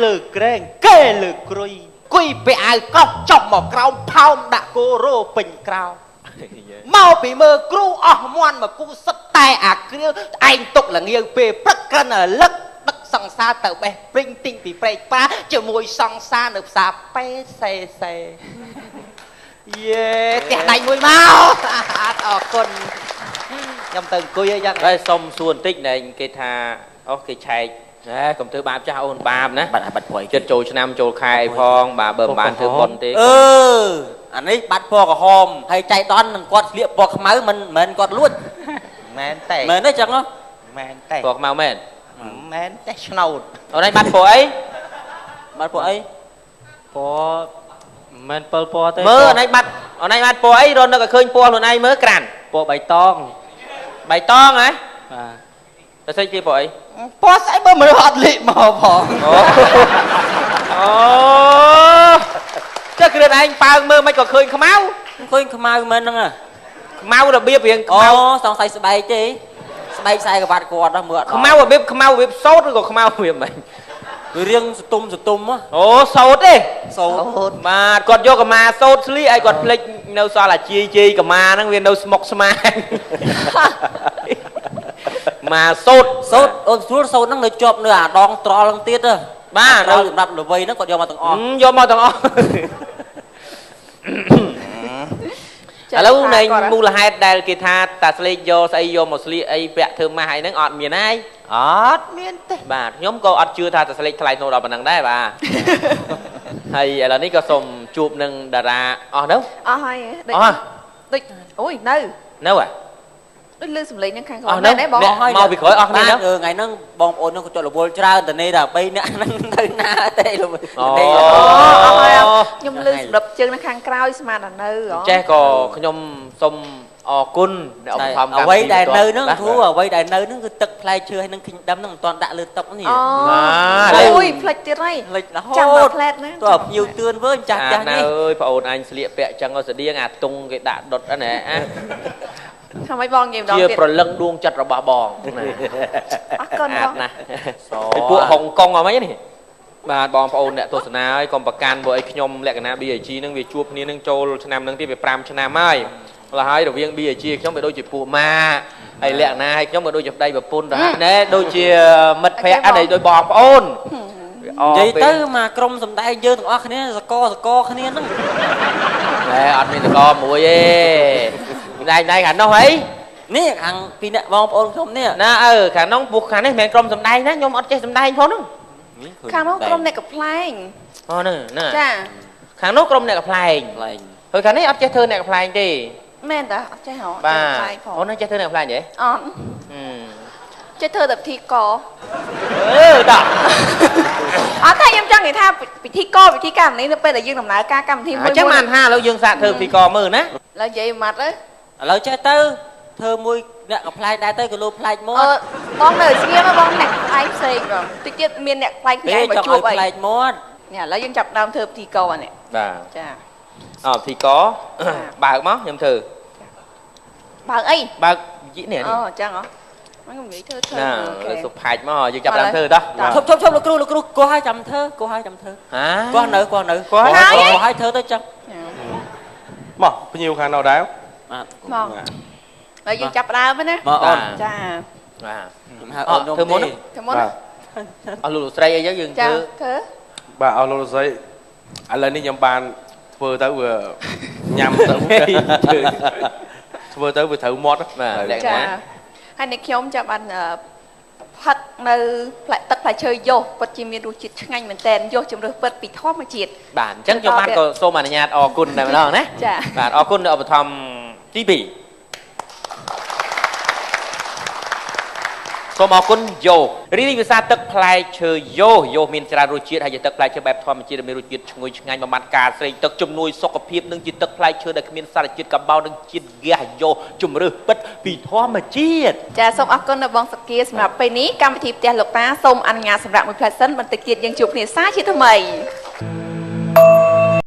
លើក្រែងគេលើគ្រុយគុយពាក់អាវកោះចុះមកក្រោមផោមដាក់គោរោពេញក្រោមកពីមើលគ្រូអស់មន់មកគូសិតតែអាគ្រាវឯងទុកលងាវពេលព្រឹកក្រិនលឹកដឹកសង្សារទៅបេះព្រិញទិញពីព្រែកប្រាជាមួយសង្សារនៅផ្សារប៉េសេសេយេផ្ទះដៃមួយមកអរគុណខ្ញុំទៅអង្គុយអីចឹងហើយសុំសួរបន្តិចណែគេថាអូគេឆែកណែកុំធ្វើបាបចាស់អូនបាបណាបាត់បាត់ព្រៃចិត្តចូលឆ្នាំចូលខែអីផងបាទបើមិនបានធ្វើប៉ុនទេអឺអានេះបាត់ពណ៌ក្រហមហើយចៃដន្យនឹងគាត់ស្លៀកពណ៌ខ្មៅមិនមែនគាត់លួចមែនទេមែនទេចឹងហ៎មែនទេពណ៌ខ្មៅមែនមែនទេឆ្នោតអូនឯងបាត់ពណ៌អីបាត់ពណ៌អីពណ៌មិនពិលពណ៌ទេមើលអូនឯងបាត់អូនឯងបាត់ពណ៌អីរត់នឹកឲ្យឃើញពណ៌ខ្លួនឯងមើលក្រាន់ពណ៌បៃតងបៃតងហ៎បាទតែស្អីគេពណ៌អីពណ៌ស្អីបើមនុស្សអត់លិមកផងអូចុះគ្រឿនឯងប៉ើងមើលមិនក៏ឃើញខ្មៅឃើញខ្មៅមែនហ្នឹងខ្មៅរបៀបរៀងខ្មៅអូសង្ស័យស្បែកទេស្បែកខ្សែក្រវ៉ាត់គាត់មើលអត់ខ្មៅរបៀបខ្មៅរបៀបសោតឬក៏ខ្មៅរបៀបម៉េចវារៀងសតុំសតុំអូសោតទេសោតបាទគាត់យកកម្មាសោតស្លៀកឲ្យគាត់ភ្លេចនៅសល់អាជាយជ័យកម្មាហ្នឹងវានៅស្មុកស្មាញមកសោតសោតអូនស្រួលសោតហ្នឹងនៅជាប់នៅអាដងត្រល់ហ្នឹងទៀតបាទនៅសម្រាប់ល្វីហ្នឹងគាត់យកមកទាំងអស់យកមកទាំងអស់ឥឡូវនៃមូលហេតុដែលគេថាតាស្លេកយកស្អីយកមកស្លៀកអីពាក់ធ្វើម៉ាស់អីហ្នឹងអត់មានហើយអត់មានទេបាទខ្ញុំក៏អត់ជឿថាតាស្លេកថ្លៃថ្នូរដល់ប៉ុណ្ណឹងដែរបាទហើយឥឡូវនេះក៏សូមជួបនឹងតារាអស់នៅអស់ហើយដូចអូយនៅហ៎ដូចលឺសំឡេងនឹងខាងក្រោយមែនទេបងមកពីក្រោយអស់គ្នាហ្នឹងថ្ងៃហ្នឹងបងប្អូនហ្នឹងក៏ចុះរវល់ច្រើនតនេះដល់3នាក់ហ្នឹងទៅណាទេលោកអូខ្ញុំលឺសម្រាប់ជើងនៅខាងក្រោយស្មានដល់នៅចេះក៏ខ្ញុំសូមអរគុណអ្នកឧបត្ថម្ភអ្វីដែលនៅហ្នឹងគ្រូអ្វីដែលនៅហ្នឹងគឺទឹកផ្លែឈើហើយនឹងឃីងដឹមហ្នឹងមិនទាន់ដាក់លើតុនេះអូយផ្លេចទៀតហើយផ្លេចរហូតចាំមកផ្លែតណាតើភ្ញៀវទឿនវើចាស់ចាស់នេះអើយប្អូនអញស្លៀកពាក់ចឹងស្តៀងអាតុងគេដាក់ដុតហ្នឹងណា ធ្វើម៉េចបងនិយាយម្ដងទៀតជាប្រលឹងដួងចិត្តរបស់បងអរគុណបងណាពីពួកហុងកុងអីនេះបាទបងប្អូនអ្នកទស្សនាហើយកុំប្រកាន់ព្រោះអីខ្ញុំលក្ខណៈ BAG នឹងវាជួបគ្នានឹងចូលឆ្នាំនឹងទៀតវា5ឆ្នាំហើយឡើយហើយរវាង BAG ខ្ញុំវាដូចជាពួកម៉ាហើយលក្ខណៈហើយខ្ញុំក៏ដូចជាប្តីប្រពន្ធដែរណែដូចជាមិត្តភក្តិអីដូចបងប្អូននិយាយទៅមកក្រុមសម្ដែងយើងទាំងអស់គ្នាសកសកគ្នាហ្នឹងណែអត់មានសកមួយទេណែខាងនោះអីនេះខាងពីអ្នកបងប្អូនខ្ញុំនេះណាអឺខាងនោះពួកខាងនេះមិនមែនក្រុមសម្ដែងណាខ្ញុំអត់ចេះសម្ដែងផងហ្នឹងខាងនោះក្រុមអ្នកកំប្លែងអូហ្នឹងណាចាខាងនោះក្រុមអ្នកកំប្លែងហើយខាងនេះអត់ចេះធ្វើអ្នកកំប្លែងទេមែនតាអត់ចេះហ៎បាទអូនចេះធ្វើអ្នកកំប្លែងទេអត់ចេះធ្វើតែពិធីករអឺតាអត់ទេខ្ញុំចង់និយាយថាពិធីករពិធីកម្មនេះនៅពេលដែលយើងដំណើរការកម្មវិធីមួយអញ្ចឹងបានថាឥឡូវយើងសាកធ្វើពិធីករមើលណាឥឡូវនិយាយម៉ាត់ទៅឥឡូវចេះទៅធ្វើមួយអ្នកកំប្លែងដែរទៅក៏លោប្លែកមាត់បងនៅស្ងៀមបងអ្នកប្លែកផ្សេងបងតិចទៀតមានអ្នកប្លែកគ្នាមកជួបអីប្លែកមាត់នេះឥឡូវយើងចាប់ដើមធ្វើពិធីករនេះបាទចាអពិធីករបើកមកខ្ញុំធ្វើបើកអីបើកនេះអូអញ្ចឹងហ៎ខ្ញុំនិយាយធ្វើធ្វើណាលើសុផាច់មកយើងចាប់ដើមធ្វើតោះឈប់ឈប់ឈប់លោកគ្រូលោកគ្រូកោះឲ្យចាំធ្វើកោះឲ្យចាំធ្វើកោះនៅកោះនៅកោះឲ្យធ្វើទៅចឹងមកភ្ញៀវខាងនោះដែរបាទមកហើយយើងចាប់ដើមណាមកអូនចាបាទខ្ញុំហៅអូនធ្វើមុនធ្វើមុនអស់លោកស្រីអីចឹងយើងធ្វើធ្វើបាទអស់លោកស្រីឥឡូវនេះខ្ញុំបានធ្វើទៅវាញ៉ាំទៅធ្វើទៅវាត្រូវមាត់បាទលក្ខណៈហើយអ្នកខ្ញុំចាប់បានផឹកនៅផ្លែទឹកផ្លែឈើយោពិតជាមានរសជាតិឆ្ងាញ់មែនតើយោជំរឿសពិតពីធម្មជាតិបាទអញ្ចឹងខ្ញុំបានក៏សូមអនុញ្ញាតអរគុណតែម្ដងណាបាទអរគុណនៅឧបត្ថម្ភទី2សូមអរគុណយោរីនេះវិសាទឹកផ្លែឈើយោយោមានច្រើនរសជាតិហើយជាទឹកផ្លែឈើបែបធម្មជាតិដែលមានរសជាតិឈ្ងុយឆ្ងាញ់បំបត្តិការស្រេកទឹកជំនួយសុខភាពនិងជាទឹកផ្លែឈើដែលគ្មានសារជាតិកាបូននិងជាតិហ្គាសយោជំរឿសពិតពីធម្មជាតិចាសូមអរគុណដល់បងសុគាសម្រាប់ពេលនេះកម្មវិធីផ្ទះលោកតាសូមអនុញ្ញាតសម្រាប់មួយផ្លែសិនបន្តិចទៀតយើងជួបគ្នាសាជាថ្មី។